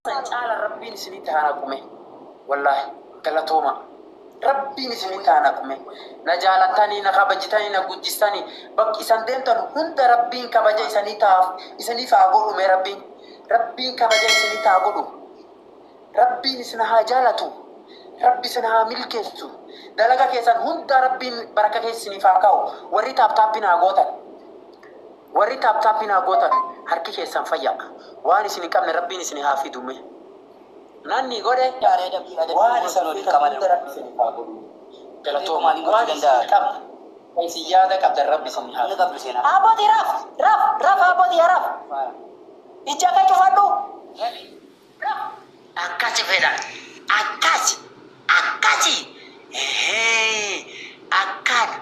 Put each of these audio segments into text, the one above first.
San caala Rabbiin isinitti haa naqume. Wallaahi galatooma. Rabbiin isinitti haa naqume. Na jaalattanii, na kabajitanii, na guddistanii, bakki isan deemtan hunda Rabbiin kabaja isanii taaf isiniif haa godhu mee Rabbiin. Rabbiin kabaja isinitti haa godhu. Rabbiin isin haa jaalatu. Rabbi isin haa milkeessu. Dalaga keessan hunda Rabbiin baraka keessa isiniif haa kaa'u. Warri tap tappiin haa gootan. Warri tap tappiin haa gootan, harki keessan fayya. Waan isin hin qabne Rabbiin isin haa fidu mee. Nanni godhe waan isin feetan hunda Rabbi isiniif haa godhu. Galatooma. Waan isin hin qabne ka isin yaada qabdan Rabbi isin haa fidu. Abboti raf raf raf abboti ya raf. Ija kee cufadhu. Akkasi fedhan akkasi akkasi ehee akkana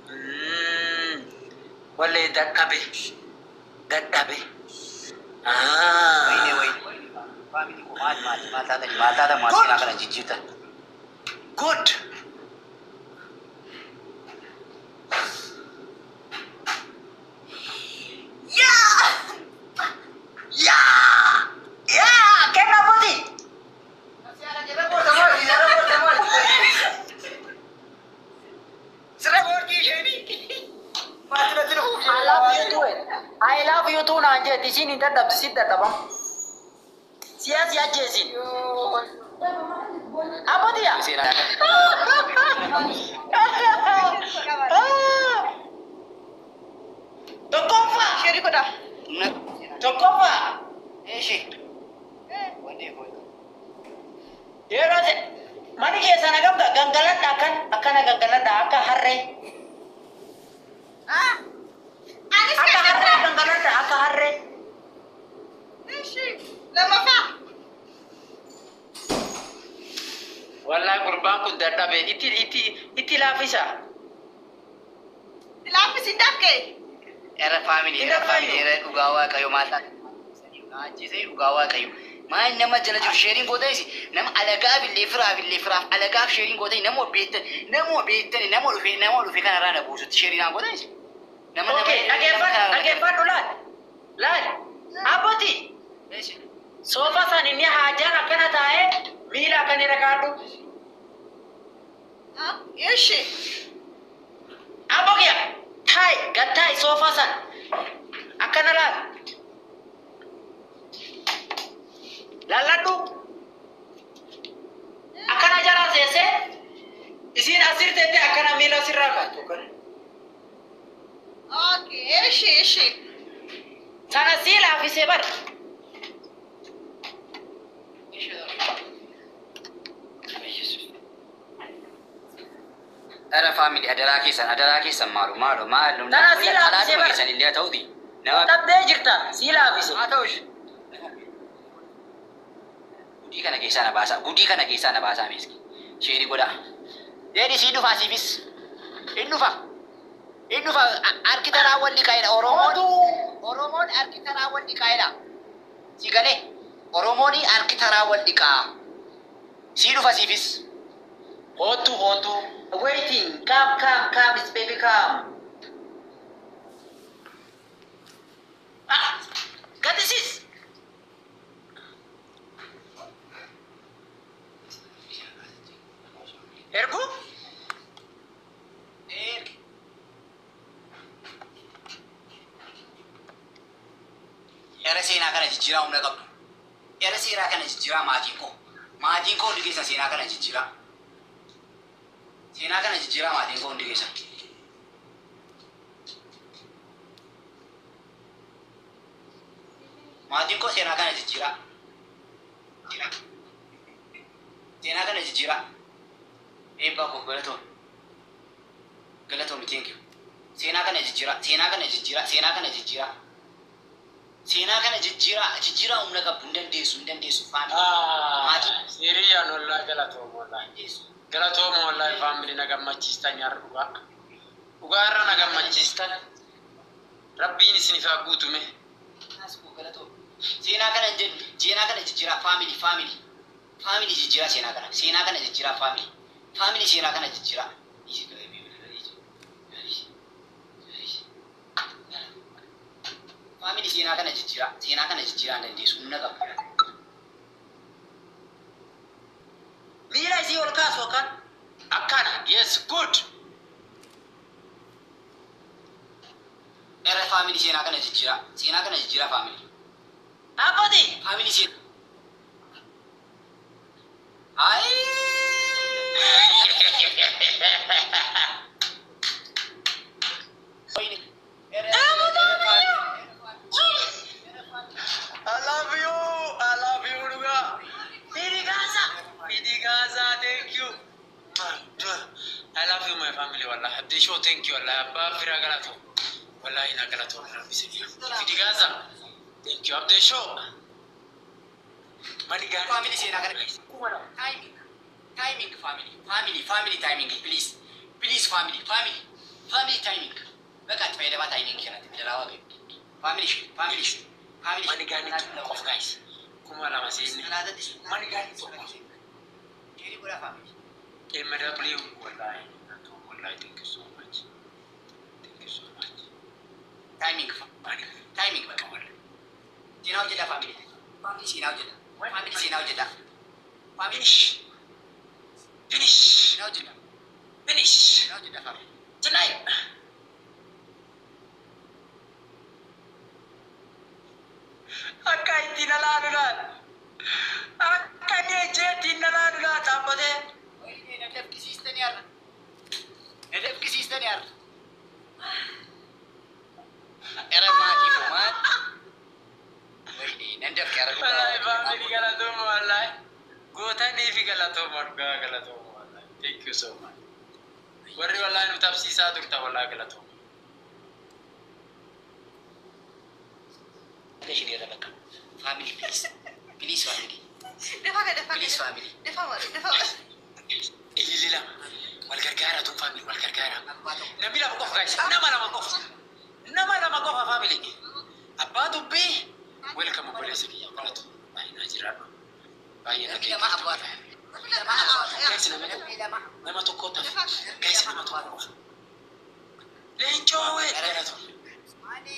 mm wly dadhabe dadhabe Wayne aah. wayne wayne family koo maal maal maal taatani maal taatan maal Good seenaa kana jijjiirtan. good. Yaa yaa yaa kenna abboti. I love you too. I love you too naan jetti isiin hin dadhabdi si dadhabam. Si'a si ajjeesin. Abbotiya. Seenaa Tokkoffaa. Sheri godha. Tokkoffaa. Eshi. Wandee koo. Yeroo se mani keessan hagam gangaladha, akkan akkana gangaladha akka harree. Anis Akka kan harree gangaladha akka harree. Eshi. Lammaffaa. Wallahi gurbaan kun dadhabe, itti itti itti laafisa. Laaffisi hin dafqe. Era family Hin era family dafqayu. era dhugaa waaqayyo maal taatan ajjeesanii dhugaa waaqayyo maal nama jala jiru sheeriin gootanis nama alagaaf illee firaaf illee firaaf alagaaf sheeriin gootanii nama beektan nama beektan nama dhufe kanarraa na buusutti sheeriin aan gootanis nama nama Okay, nama dhageeffadhu kanarraa dhageeffadhu, laal laal abboti. Eshi. Soofa san inni haajaan akkana taa'ee miila akkana irra kaadhu. Eshi. Abbo kiya taa'i, gad taa'i soofaa san akkana laal laalladhu, akkana jalaa seessee isiin asir teette akkana miila sirraa kaattu akkana. Okay. Eshi eshi. Sana sii laafisee bar. Eshi. Era family, adaraa keessan, adaraa keessan, maalu maalu maalu. Tana sii laafisee Xalaatuma bar. keessan illee haa ta'uti nama Dhabdee jirta, sii laafise. Haa ta'u ishee. Gudii kana keessaa na baasaa. Gudii kana keessaa na baasaa miski. Sheerii godhaa. Deedi sii dhufaa siifis. In dhufa. In dhufa. Harki taraa walli qaa'edha. Oromoon Oromoon harki taraa walli qaa'edha. Si galee. Oromoon harki taraa walli qaa. Sii dhufa siifis. Kootu kootu. Waiting, come come come, it's baby, come. Ah, gadi sis. Ergu? Ergi. Era seenaa kana jijjiiraa humna qabdu. Era seenaa kana jijjiiraa maatiin koo. Maatiin koo hundi keessan seenaa kana jijjiiraa. Seenaa kana jijjiiraa maatiin koo hundi keessan. Maatiin koo seenaa kana jijjiiraa. Seenaa kana jijjiiraa. Eebbaa koo galatoom. Galatoom, thank you. Seenaa kana jijjiiraa. Seenaa kana jijjiiraa. Seenaa kana jijjiiraa. Seenaa kana jijjiiraa. Jijjiiraa humna qabdu, hin dandeessu, hin dandeessu family. Maatiin Hiriyyaan wallahi galatoom wallahi. dandeessu. Galatoom wallahi, family, na gammachiistan yaar, dhugaa. Dhugaa irra na gammachiistan. Rabbiin isiniif haa guutume. As koo galatoom. Seenaa kana hin jennu. Seenaa kana jijjiiraa family, family. Family, jijjiiraa seenaa kana. Seenaa kana jijjiiraa family. Family, seenaa kana jijjiiraa. Iji iji iji iji. Family, seenaa kana jijjiiraa. Seenaa kana jijjiiraa hin dandeessu. Humna qabdu. Yes, good. Era family seenaa kana jijjiira. Seenaa kana jijjiira family. Abbati. Family seenaa. Ayi. I love you. I love you, Ruga. Idigaza. Idigaza, thank you. I love you, my family. Wallah. Abdi show, thank you. Wallah. Abba Fira Galato. Wallahi na Galato. Idigaza. Thank you. Abdi show. Money gani. Family seenaa kana. Timing. Timing family. Family. Family timing please. Please family. Family. Family timing. Bakka itti fayyadamaa timing kanatti bilalaa waaqayyo. Family. Family. Family. Money gani tokko qof guys. 2000 seenne. Money gani tokko. Share godhaa family. MW wallahi. Wallahi, thank you so much. Thank you so much. Timing. Money. Timing bakka. Seenaa hojjedhaa family. Family seenaa hojjedhaa. Family seenaa hojjedhaa. Family Finish. Finish. seenaa hojjedhaa. Finish. Seenaa hojjedhaa family. Tonight. Akka ittiin alaalu laal. Akka inni ejjee ittiin alaalu laal dhaabbatee. Wayne na dafkisiistanii har'a. Na dafkisiistanii har'a. Era maatii koo maal? Wayne nan dafke har'a. Wallahi family galatooma wallahi. Gootanii fi galatooma dhugaa galatooma wallahi. Thank you so much. Warri wallahi nu tapsiisaa turta wallahi galatooma. Gashineerra bakka. Family please. Please family. Dafa ga dafa. Please family. Dafa dafa. Ililli lama. Wal gargaara tun family wal gargaara. Abbaa tokko. Namni lama qofa guys. Nama lama qofa. Nama lama qofa family. Abbaa dubbii. Welcome obboleessa kiyya galatooma. Baay'ee naa jiraadhu. Baay'ee na Namni lama abbaa tokko. Namni lama abbaa tokko. Guys nama tokko. Namni lama. Nama tokko tafe. Guys nama tokko qofa. Leencoo wee. Galatooma.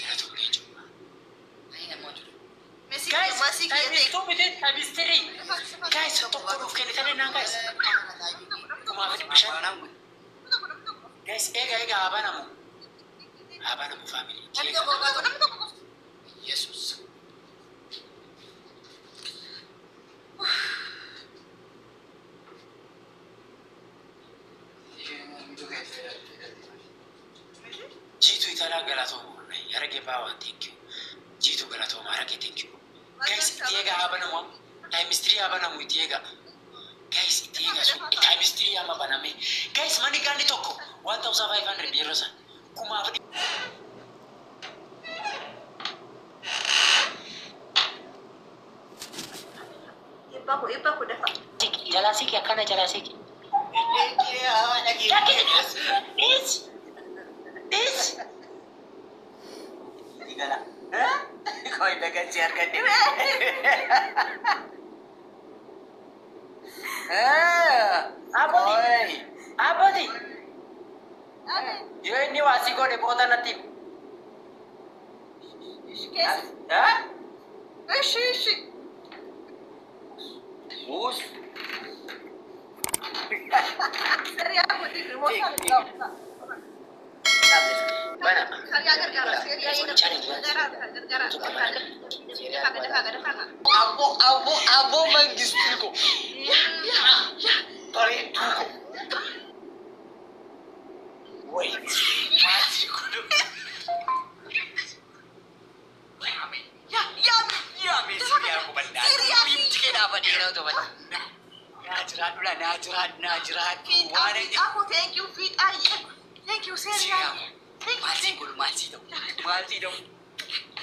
Galatooma leencoo. Ani namoo jiru. Messi Guys, Messi time is 2 minutes, time is 3. Guys, tokko nuuf kennitanii naan guys. 1500. Guys, eega eega haa banamu. Haa banamu family. Eega. Yesus. Jiitu italaa galatooma. Yarage baawaa thank you. Jiitu galatooma harage thank you. Guys, itti eega haa banamu. Time is 3 haa banamu itti eega. Guys, itti eega sun time is 3 amma baname. Guys, money gun tokko 1500 yeroo san. Kumaaf Dhibba dafa. Jalaa siqi akkana jalaa siqi. Dhiis. Dhiis. Gala. Koi dagansi argadhe. Abboti. Abboti. Yoo inni waa si godhe booda natti himi. Keessa. Ishi ishi. Us. Sariyaa godhi remoota. Bana. Sariyaa gargaara. Sariyaa gargaara. Gargaara. Dafa dafa dafa. Abbo abbo abbo mangistii ko. Bareedduu ko. Wait. Maal si godhu? Yaa yaa. Yaa meeshaa qubannaa. Himti kee dhaabbatee yeroo ta'u. Naa jiraadhu laa naa jiraadhu naa jiraadhu. Waan inni Aku thank you feet aye. Thank you Sariyaa. Thank maal si you. godhu maal si ta'u maal si ta'u.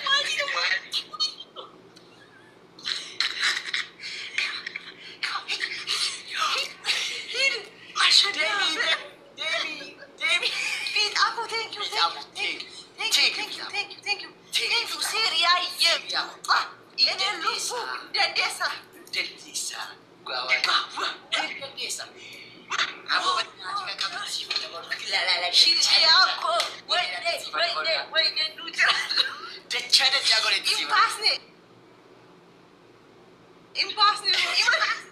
Maal si ta'u? Deemi deemi deemi. Feet aku thank you thank you thank you thank you thank you thank you thank you thank you Sariyaa. Ah, inni lubbu dandeessa. Dandeessa. Dhugaa dandeessa. Aboo nyaati qaqqabsiifata barbaada. Shiriyaa koo wayne wayne wayne nu jira. Dachaa dachaa godhetti Hin baasne. Hin baasne. Hin baasne.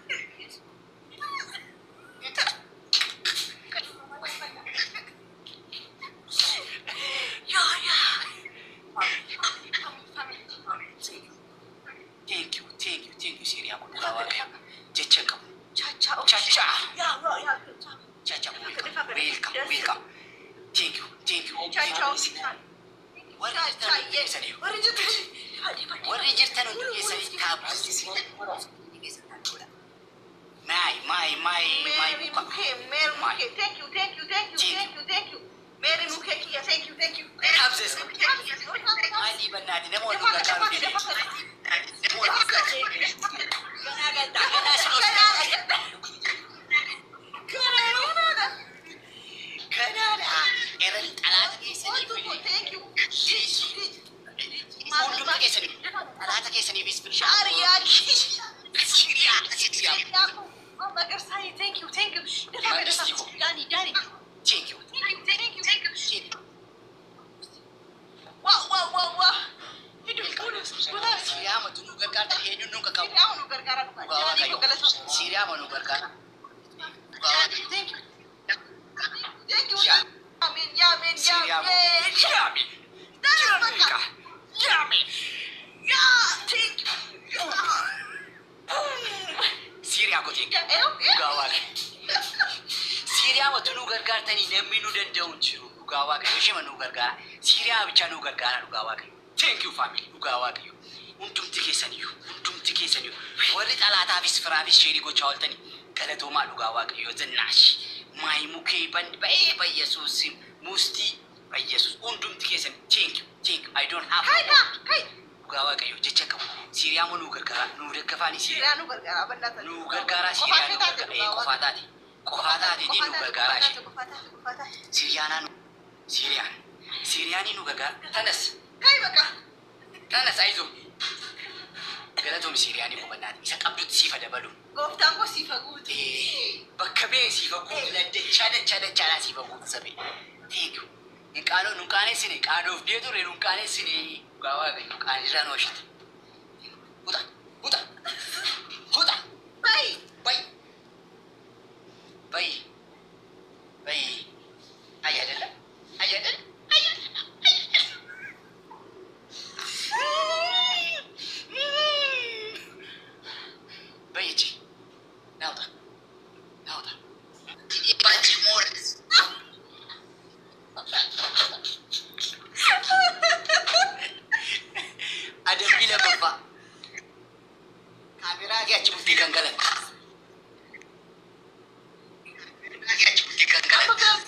Jecha hin qabu. Chacha. Chacha. Yeah, well, yeah. Chacha, welcome, welcome, welcome. Thank you, thank you. Chacha. Warri jirtan hundi keessaniyyuu. Warri jirtan. Warri jirtan hundi keessanii taabsisi. Maay, maay, maay, maay Mary buka. Muke, Mary Muke, thank you, thank you, thank you, thank you, thank you. Mary Muke, Kia, thank you, thank you. Taabsis. Maalii bannaati nama wal gargaaru jedhee. Nama wal gargaaru. Ganaa galtaa, ganaa si dhoosa. Ganaadha. Eran xalaata keessanii fi Thank you. Hunduma keessanii xalaata keessaniifis Shaariyaa. Siriyaa, Siriyaa. Magarsani, thank you, thank you. Mangisti ko. Dani, Dani. Thank you. Thank you, thank you, thank you. Thank you. Wow, wow, wow, wow. Siriyaa matu nu gargaarta eenyuun nu qaqqabu. Siriyaa nu gargaara. Dhugaa Waaqayyo. Siriyaa ma nu gargaara. Dhugaa Waaqayyo. Thank you. Thank you. Yeah. Amen, amen, Siriyaa ma. amen. Yaami. Yaami. Yaami. Yeah, thank you. Siriyaa ko thank you. Yeah, eh, eh. Dhugaa Waaqayyo. Siiriyaa matu nu gargaartanii namni nu danda'u hin jiru. Dhugaa Waaqayyo. Ishima nu gargaara. Siiriyaa bichaa nu gargaara dhugaa Waaqayyo. Thank you family. Dhugaa Waaqayyo. Hundumti keessaniyyuu. Hundumti keessaniyyuu. Warri xalaataafis firaafis share gochaa ooltanii galatoomaa dhugaa Waaqayyo. Zinnaash. Maayimukee ba'ee bayyesuus mustii bayyesuus hundumti keessan thank you, thank you. I don't have Kai ka, kai. Dhugaa Waaqayyo jecha qabu. Siiriyaa moo nu gargaara nu daggafaani Siiriyaa. Siriyaa nu gargaara bal'aata. Nu gargaara Siiriyaa nu gargaara qofaa taate qofaa taate nu gargaara ishee. Qofaa taate, qofaa taate. Siiriyaanaa nu Siiriyaan Siiriyaanii nu gargaara tanas Kai baqa. tanas አይዞህ galatoom Siiriyaanii qubannaati isa qabdutti siifa dabalu. Gooftaan koo siifa guutu. Bakka bee siifa guutu dachaa dachaa dachaadhaa siifa guutu sabee. Thank you. Hin qaanoo nun qaaneessine qaanoof dee ture nun qaaneessine dhugaa Waaqayyo qaanirraa nu hojjete. Huta huta huta Bai. bay bay bay አይ አይደለም አይ አይደለም አይ አይደለም በይ እጂ ናውጣ ናውጣ ባልቲሞር Adabbii lammaffaa kaameraa kee achi buttee gangalan kaameraa kee achi buttee gangalan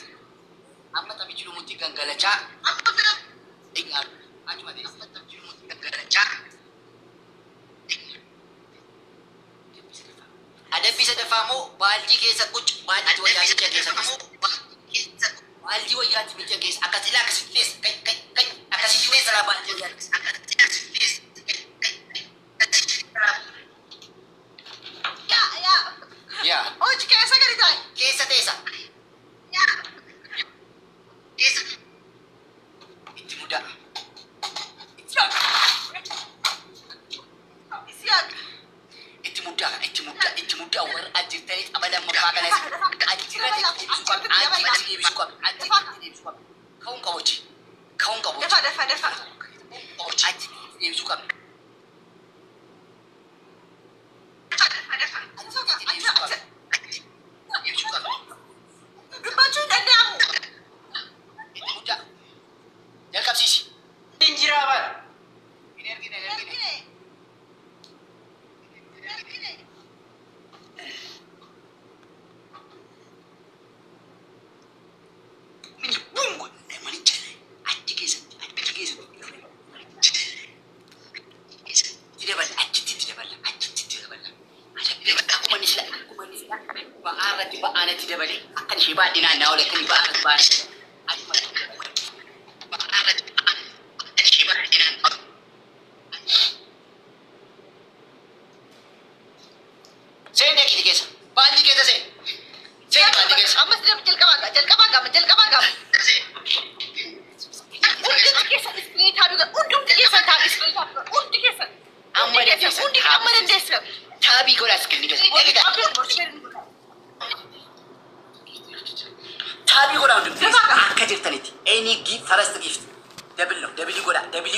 amma taphichi dhumutti gangalachaa achuma ta'e amma taphichi dhumutti gangalachaa. Adabbii sadaffaa immoo baaldii keessa quc baaldii wayyaa miicca keessa baaldii wayyaatti miicca keessa akkas ilaa akkasitti teessa kai kai kai akkasitti teessa laa baaldii wayyaatti akkasitti teessa kai kai kai. Yaa yaa. Yaa. Hojii keessa gadi taa'i. Keessa teessa. Yaa. Keessa. Itti mudaa. Isiyaaq. Itti muddaa itti muddaa itti muddaa warra ajjirtanii tapha lammaffaa kanas achirratti deebisuu qabna achirratti deebisuu qabna achirratti deebisuu qabna ka'uun qabu hojii ka'uun qabu Dafa dafa dafa. hojii achitti deebisuu qabna Dafa dafa dafa. achitti deebisuu qabna deebisuu qabna. Dubbachuu hin danda'amu. Itti muddaa jalqabsiisi. Injiraa bara. Hin ergine hin ergine. Ergine. Ergine. Mini bungo manicha achi keessatti achi keessatti itti daballa achitti itti daballa achitti itti daballa. Akkuma inni sila akkuma inni sila ba'aa irratti ba'aan itti dabalee akka ishee baadhinaan naa oole akka inni ba'aa irratti ba'aan achuma itti daballa. Ba'aa irratti ba'aan akka ishee baadhinaan naa oole. Seen eegiti keessa baaldii keessa seen. Seen baaldii keessa. Ammas jalqabaa gaa jalqabaa gaa jalqabaa gaa. Hundumti keessan screen tap godha. Hundumti keessan tap screen tap godha. Hundi keessan. Amma Hundi keessan. dandeessan. Hundi amma dandeessan. Tap godhaa screen keessa. Eegita. Tap godhaa hundumti keessan. Akka jirtanitti. Any gift first gift. Double no. Double godhaa. Double.